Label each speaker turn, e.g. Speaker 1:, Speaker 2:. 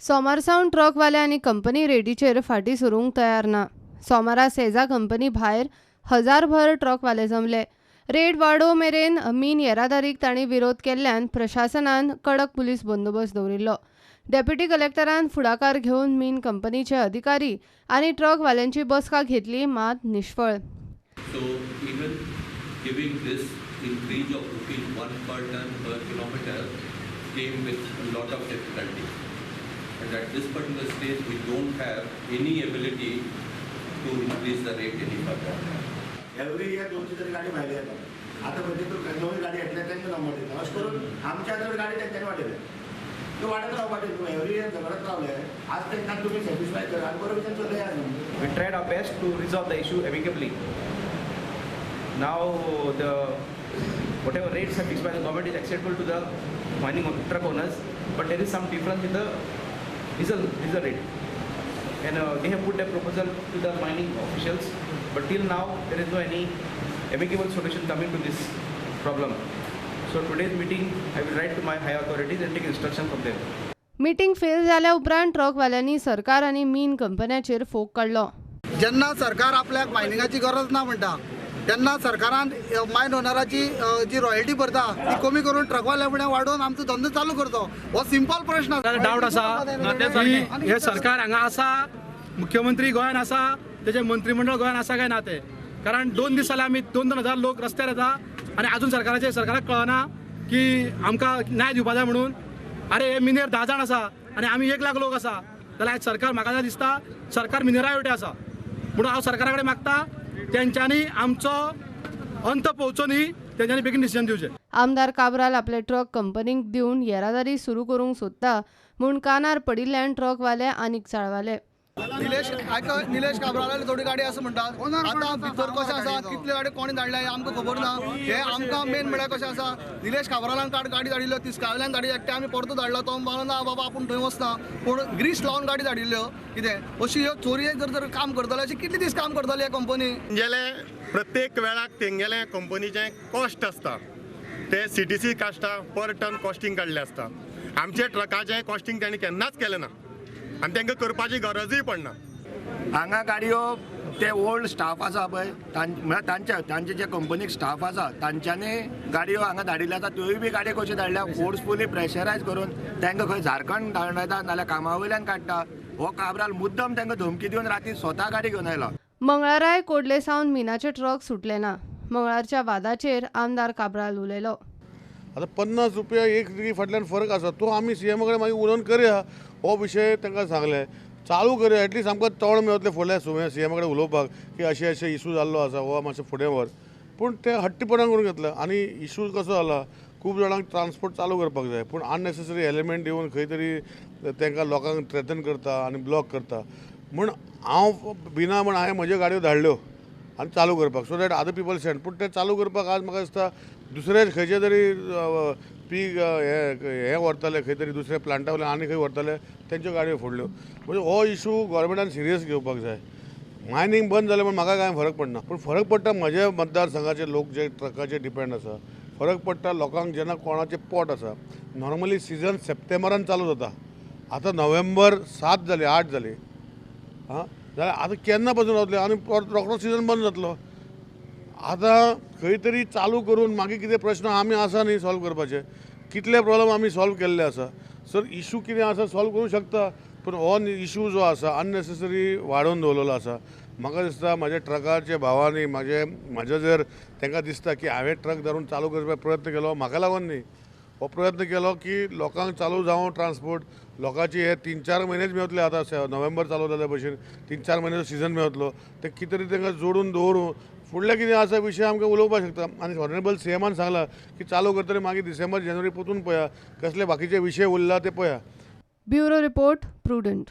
Speaker 1: सोमार सावन ट्रकवाले आनी कंपनी रेटीचेर फाटीं सरूंक तयार ना. सोमारा सेझा कंपनी भायर हजारभर ट्रकवाले जमले. रेट वाडो मेरेन मीन येरादारीक तांणी विरोध केल्ल्यान प्रशासनान कडक पुलीस बंदोबस्त दवरिल्लो. डेप्युटी कलेक्टरान फुडाकार घेवन मीन कंपनीचे अधिकारी आनी ट्रकवाल्यांची बसका घेतली, मात निश्फळ.
Speaker 2: So even giving this increase of ₹1 per ton per kilometer came with a lot of difficulty. And at this particular stage, we don't have any ability to increase the rate any further.
Speaker 3: Every year 200 तरी गाडी भायली येता. आतां खंयची तर नवी गाडी येतले, तांकां नंबर दिता. अशें करून आमच्या चड गाडी तेंच्यांनी वाडयल्या. त्यो वाडत रावपाचें. तुमी एवरी इयर झगडत रावले, आज तांकां तुमी सॅटिस्फाय करा आनी बरो विचार चलया न्हू.
Speaker 4: We tried our best to resolve the issue amicably. Now the whatever rates are fixed by the government is acceptable to the mining truck owners, but there is some difference in the diesel rate. And they have put their proposal to the mining officials, but till now there is no any amicable solution coming to this problem. So today's meeting, I will write to my higher authorities and take instruction from them.
Speaker 1: Meeting fail जाल्या उपरांत ट्रकवाल्यांनी सरकार आनी मीन कंपन्याचेर फोग काडलो.
Speaker 5: जेन्ना सरकार आपल्याक मायनिंगाची गरज ना म्हणटा, तेन्ना सरकारान मायन ओनराची जी रॉयल्टी भरता ती कमी करून ट्रकवाल्या फुडें वाडोवन आमचो धंदो चालू करचो, हो सिंपल प्रश्न आसा.
Speaker 6: डावट आसा की हे सरकार हांगा आसा, मुख्यमंत्री गोंयान आसा, तेजे मंत्रीमंडळ गोंयान आसा काय ना ते. कारण 2 दीस जाले, आमी 2-2 हजार लोक रस्त्यार येता आनी अजून सरकाराक कळना की आमकां न्याय दिवपा जाय म्हणून. अरे, हे मिनेर 10 जाण आसा आनी आमी 1 लाख लोक आसा, जाल्यार आयज सरकार, म्हाका दिसता, सरकार मिनेरा वटेन आसा. म्हणून हांव सरकारा कडेन मागता, तेंच्यांनी आमचो अंत पोवचो न्ही, तेंच्यांनी बेगीन डिसिजन दिवचें.
Speaker 1: आमदार काब्राल आपले ट्रक कंपनीक दिवन येरादारी सुरू करूंक सोदता म्हूण कानार पडिल्ल्यान ट्रकवाले आनीक चाळवले.
Speaker 5: निलेश, आयक, निलेश काब्रालाली थोडी गाडी आसा म्हणटात. आतां भितर कशें आसा, कितल्यो गाडी कोणी धाडल्या, हें आमकां खबर ना. हे आमकां मेन म्हळ्यार कशें आसा, निलेश काब्रालान काड गाडी धाडिल्ल्यो, तिस्कावयल्यान गाडी एकटे आमी परतो धाडलो. तो म्हणलो, ना बाबा, आपूण थंय वचना. पूण ग्रीस लावन गाडी धाडिल्ल्यो. कितें अशी ह्यो चोरयेक जर जर काम करतले, अशी कितले दीस काम करतले हे कंपनी?
Speaker 7: तेंगेले प्रत्येक वेळाक तेंगेले कंपनीचे कॉस्ट आसता, ते सीटीसी काडटा, पर टन कॉस्टिंग काडले आसता. आमचे ट्रकाचें कॉस्टिंग तांणी केन्नाच केलें ना आनी तांकां करपाची गरजूय पडना.
Speaker 3: हांगा गाडयो ते ओल्ड स्टाफ आसा पळय, म्हळ्यार तांच्या तांचे जे कंपनीक स्टाफ आसा, तांच्यांनी गाडयो हांगा धाडिल्ल्यो आसा. त्योय बी गाडयो कश्यो धाडल्या, फोर्सफुली प्रेशरायज करून तांकां खंय झारखंड धाडयता, नाल्यार कामा वयल्यान काडटा. हो काब्राल मुद्दम तांकां धमकी दिवन राती स्वता गाडी घेवन आयलो.
Speaker 1: मंगळाराय कोडले सावन मिनाचे ट्रक सुटले ना. मंगळारच्या वादाचेर आमदार काब्राल उलयलो.
Speaker 8: आतां 50 रुपया एक तरी फाटल्यान फरक आसा, तो आमी सीएमा कडेन मागीर उलोवन करया. हो विशय तांकां सांगलें, चालू करया, एटलिस्ट आमकां तोंड मेळतलें फुडल्या सीएमा कडेन उलोवपाक की अशें अशें इशू जाल्लो आसा, हो मातशें फुडें व्हर. पूण ते हट्टीपणान करून घेतले आनी इशू कसो जाला, खूब जाणांक ट्रान्सपोर्ट चालू करपाक जाय, पूण अननेसेसरी एलिमेंट येवन खंय तरी तांकां लोकांक थ्रेटन करता आनी ब्लॉक करता. म्हूण हांव बिना म्हण हांवें म्हज्यो गाडयो धाडल्यो आनी चालू करपाक, so that other people send. पूण तें चालू करपाक आज म्हाका दिसता दुसरे खंयचे तरी पीक हे हे व्हरताले, खंय तरी दुसऱ्या प्लांटा वयल्यान आनी खंय व्हरताले, तेंच्यो गाडयो फोडल्यो. म्हणजे हो इशू गोवोरमेंटान सिरियस घेवपाक जाय. मायनींग बंद जालें म्हूण म्हाका कांय फरक पडना, पूण फरक पडटा म्हज्या मतदारसंघाचे लोक जे ट्रकाचेर डिपेंड आसा. फरक पडटा लोकांक जेन्ना कोणाचें पोट आसा. नॉर्मली सिजन सप्टेंबरान चालू जाता, आतां नोव्हेंबर 7 जाली, 8 जाली. आं, जाल्यार आतां केन्ना पासून रावतले आनी परत रोखडो सिजन बंद जातलो. आतां खंय तरी चालू करून मागीर कितें प्रश्न आमी आसा न्ही सॉल्व करपाचे. कितले प्रॉब्लम आमी सॉल्व केल्ले आसा सर. इशू कितें आसा, सॉल्व करूं शकता, पूण हो इशू जो आसा अननेसेसरी वाडोवन दवरलेलो आसा. म्हाका दिसता म्हाज्या ट्रकाचे भावांनी म्हाजे जर तांकां दिसता की हांवें ट्रक धरून चालू करपाक प्रयत्न केलो, म्हाका लागून न्ही, हो प्रयत्न केलो की लोकांक चालू जावं ट्रान्सपोर्ट. लोकांची हे 3-4 म्हयनेच मेवतले. आतां नोव्हेंबर चालू जाल्या भशेन 3-4 म्हयन्याचो सिजन मेवतलो. ते कितें तरी तांकां जोडून दवरून फुडले कितें आसा विशय आमकां उलोवपाक शकता. आनी ऑनरेबल सीएमान सांगलां की चालू करतले, मागीर डिसेंबर जानेवारी परतून पळया, कसले बाकीचे विशय उरला ते पळया.
Speaker 1: Bureau report, prudent.